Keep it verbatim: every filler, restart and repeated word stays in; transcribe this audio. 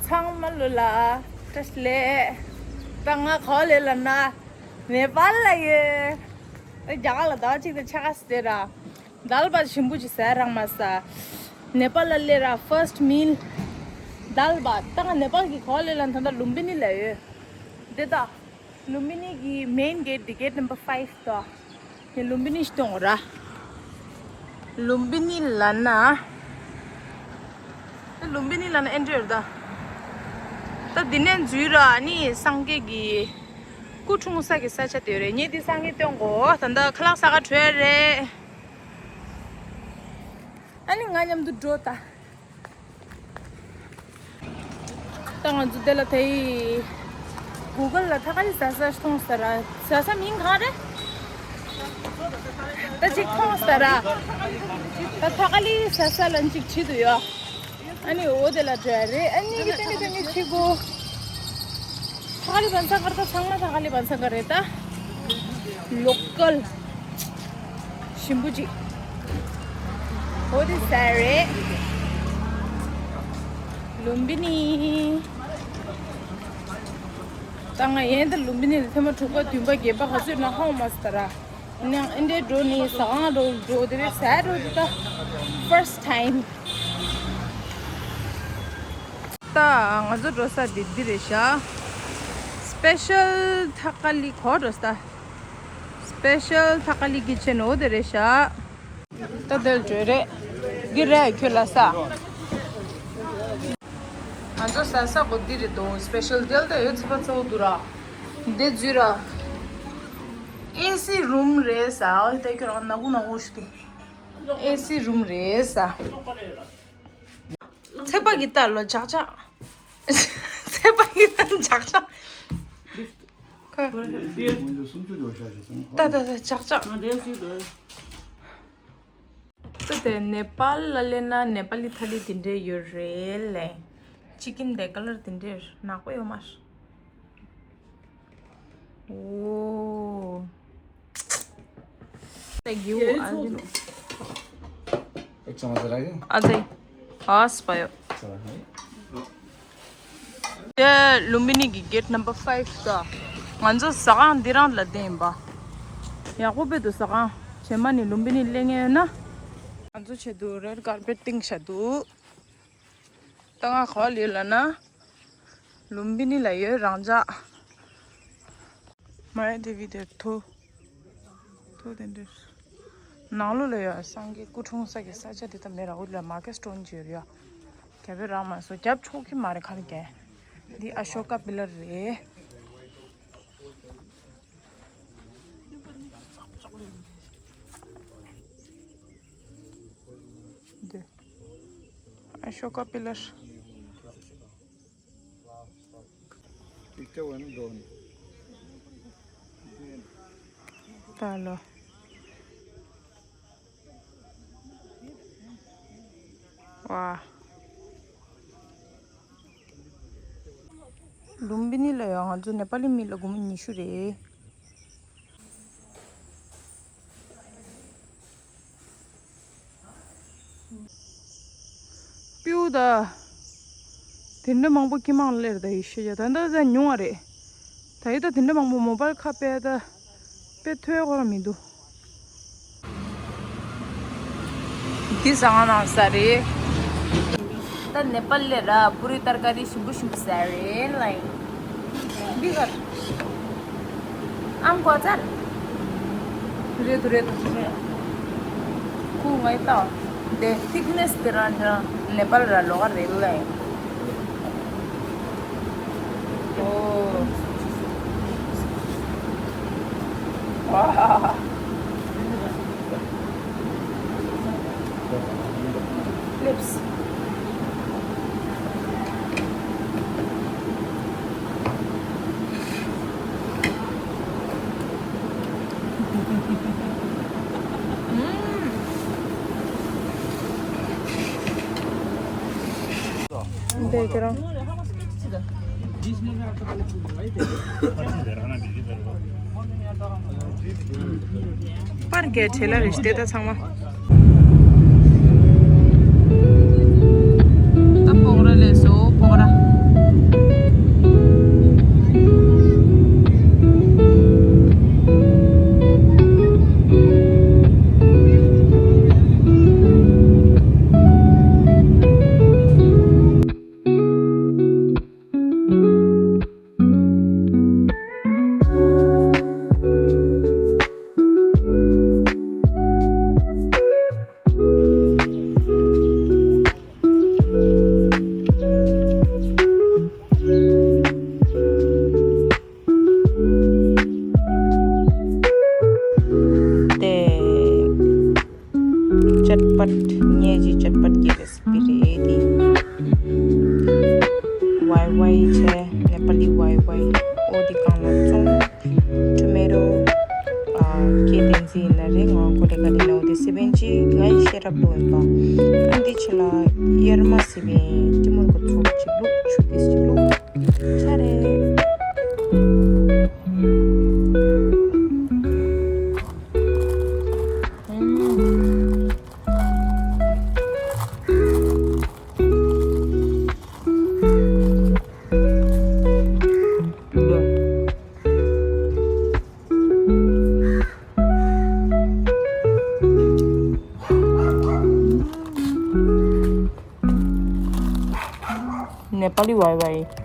ཚང་མ་ལོ་ལ་བཀྲ་ཤིས་བདེ་ལེགས། ད་ང་ག་པར་སླེབས་ལབ་ན་ནེ་པཱལ་ལ་ཡོད། ད་རྒྱ་གར་ལ་ཟླ་བ་གཅིག་དང་ཕྱེད་ཀ་ཙམ་སླེབས་ར། དཱལ་བཱད་ཞིམ་པོ་ཅིག་ཟ་རག་མ་སོང་། ནེ་པཱལ་ལ་སླེབས་ར་ཕར་སི་ཊི་མིལ་དཱལ་བཱད། ད་ང་ནེ་པཱལ་གྱི་ག་པར་སླེབས་ལབ་ན་ད་ལྟ་ལུམ་བི་ནི་ལ་ཡོད། འདི་ད། ལུམ་བི་ནི་གི་མེན་གེ་ཊི་འདི་གེ་ཊི་ནམ་བར་ཕའིབ་དོ། ངས་ལུམ་བི་ནི་ཞིག་སྟོན་དགོས་ར། ལུམ་བི་ནི་ལབ་ན། ལུམ་བི་ནི་ལབ་ན་ཨེ་འདྲ་ཡོད་ད། ད་འདི་ནས་འཛུལ་ར་ནི་སངས་རྒྱས་ཀྱི་སྐུ་འཁྲུངས་ས་གི་ས་ཆ་དེ་རེད། ངས་འདི་སངས་རྒྱས་སྟོན་དགོས། ད་ལྟ་ཁ་ལག་ཟ་ག་འགྲོ་ཡ་རེད། ཨ་ནི་ང་མཉམ་དུ་འགྲོ་ད། ད་ང་ཚོ་དེ་ལ་དེ་གུ་གལ་ལ་ཐག་ཁ་ལི་ཟ་ས་མཐོང་ས་ར། ཟ་ས་མིང་གང་རེད། ད་ཅིག་མཐོང་ས་ར། ད་ཐག་ཁ་ལི་ཟ་ས་ལ་ཅིག་བྲིས་འདུག་ཡོ། ཨ་ནི་འོ་དེ་ལ་འགྲོ་ཡ་རེད། ཨ་ནི་གི་ཏན་ཏན་ཏན་ཏན་ཁྲིད་གོ། ཐག་ཁ་ལི་བན་ས་མཁར། ད་ཚང་མ་ཐག་ཁ་ལི་བན་ས་མཁར་རེད་ད། ལོ་ཀལ་ཞིམ་པོ་ཅིག་འོ་དེ་ཟ་རེད། ལུམ་བི་ནི། ད་ང་ཡན་དུ་ལུམ་བི་ནི་ལ་ཐེངས་མ་དྲུག་པ་བདུན་པ་བརྒྱད་པ་ག་ཚོད་ན་ཧ་གོ་མ་སོང་ད་ར། ནང་ཨིན་ཌི་ཡ་འགྲོ་ནི་ཟ་ཁང་འགྲོ་འགྲོ་དེ་རེད། ཟ་འགྲོ་དེ་ད་ཕར་སི་ཊི་ཊའིམ། ད་ང་ཚོ་འགྲོ་ས་འདི་འདི་རེད་ཤག་སི་པེ་ཤལ་ཐག་ཁ་ལི་གོ་འགྲོ་ས། སི་པེ་ཤལ་ཐག་ཁ་ལི་ཀི་ཆེན་འོ་དེ་རེད་ཤག་ད་དེར་འགྲོ་རེད། འདི་རེད་ཁྱོད་ལ་ས། ང་ཚོ་ཟ་ས་གོ་འདི་རེད་དོ། སི་པེ་ཤལ་དེལ་ད་ཡོད་ཚིག་པ་ཚ་བོ་འདུག་ར། འདི་འཛུལ་ར། ཨེ་སི་རུམ་རེད་ས། ཨོ་ད་ཁྱོད་རང་ནག་པོ་ནག་པོ་ཞིག་འདུག་ཨེ་སི་རུམ་རེད་ས། ཚེ་པ་གི་ལྟ་ལོ་ཇག་ཇག་ཚེ་པ་གི་ལྟ་ཇག་ཇག་ཁ། ད་ད་ད་ཇག་ཇག་ད་དེ་ནེ་པཱལ་ལ་སླེབས་ན་ནེ་པཱ་ལི་ཐ་ལི་དེ་འདྲས་ཡོད་རེད་ལེ། ཅི་ཀིན་དེ་ཀ་ལར་དེ་འདྲས་ནག་པོ་ཡོད་མ་རེད། ཨོ། Thank you. ཨ་ཙི། ཨ་ཙི། ཨ་སྤ་ཡོ། དེ་ལུམ་བི་ནི་གི་གེ་ཊི་ནམ་བར་ཕའིབ་ད། ང་ཚོ་ཟ་ཁང་འདི་རང་ལ་བསྡད་ཡིན་པ། ཡག་པོ་དཔེ་འདུག་ཟ་ཁང་། རྗེས་མ་ནི་ལུམ་བི་ནི་སླེབས་མཁན་ཡོད་ན། ང་ཚོ་ཆེད་དུ་རེཌ་ཀར་པེཊ་བཏིང་བཞག་འདུག་ད་ང་ག་པར་སླེབས་ལབ་ན། ལུམ་བི་ནི་ལ་ཡོད་རང་འཇགས། མ་དེ་བི་དེ་ཐོ། ཐོ་དེ་འདྲ། ནང་ལོགས་ལ་ཡོད་སངས་རྒྱས་སྐུ་འཁྲུངས་ས་གི་ས་ཆ་དེ་ད་མེད་ར། འོ་ལ་མར་ཀེཊ་སི་ཊོན་ཅིག་ཡོད་རེད་ཡ། རྒྱབ་པའི་རང་མ་སོ་རྒྱབ་ཆོག་གི་མ་རེད་ཁ་ལ་རྒྱབ། འདི་ཨ་ཤོ་ཀ་པི་ལར་རེད། འདི་ཨ་ཤོ་ཀ་པི་ལར། ད་ལོ། ཝ། ལུམ་བི་ནི་ལ་ཡང་ང་ཚོ་ནེ་པ་ལི་མི་ལ་སྒོར་མོ་ཉི་ཤུ་རེད། སྤྲེའུ་ད། དེ་འདྲ་མང་པོ་ཁྱི་མང་ལ་སླེབས་ད་ཡི་ཤེས་ཡ་ད་ད་ད་ཉུང་བ་རེད། ད་ཡི་ད་དེ་འདྲ་མང་པོ་མོ་བལ་ཁ་པད་ད། དཔེ་ཐོས་ཁོ་རང་མི་འདུག་འདི་ཟ་ཁང་ནང་ས་རེད། ད་ནེ་པལ་ལས་ར་པུ་རི་ཏར་ཀ་རི་ཞིམ་པོ་ཞིམ་པོ་ཟ་རེད་ལ་ཡིན། འདི་གར་ཨམ་གོ་ཚར། རེད་འདུག་རེད་འདུག་རེད། ཁུ་ངའི་ལྟ་དེ་ཐིག་ནེས་དེ་རང་རང་ནེ་པལ་ར་ལོག་ག་རེད་ལ་ཡིན། ཨོ། ཝ། Lips. འདི་ཁྱེད་རང་། པར་གྱི་བྲེལ་ལ་རེ་ཞིག་དེ་ད་ཚང་མ། ད་སྤོག་ར་ལས་སོ་སྤོག་ར། ཝའི་ཝའི་བྱས། ནེ་པ་ལི་ཝའི་ཝའི། འོ་དེ་གང་ལ་བཙོང་། ཊོ་མེ་ཊོ། ཨ། སྐྱེ་ལྡན་ཟི་ཡིན་ན་རེད། ང་གོ་ལེ་ག་ལེ་ན་འོ་དེ་སི་བེན་ཅི་ང་ཡི་ཤེས་རབ་ལོ་ཡིན་པ། ཨ་འདི་ཆེ་ལ་ཡར་མ་སི་བེན་ཏི་མུར་གོ་ཚོགས་ཅིག་བླུགས། ཆུ་ཏིས་ཅིག་བླུགས། ཆ་རེད། ནེ་པ་ལི་ཝའི་ཝའི།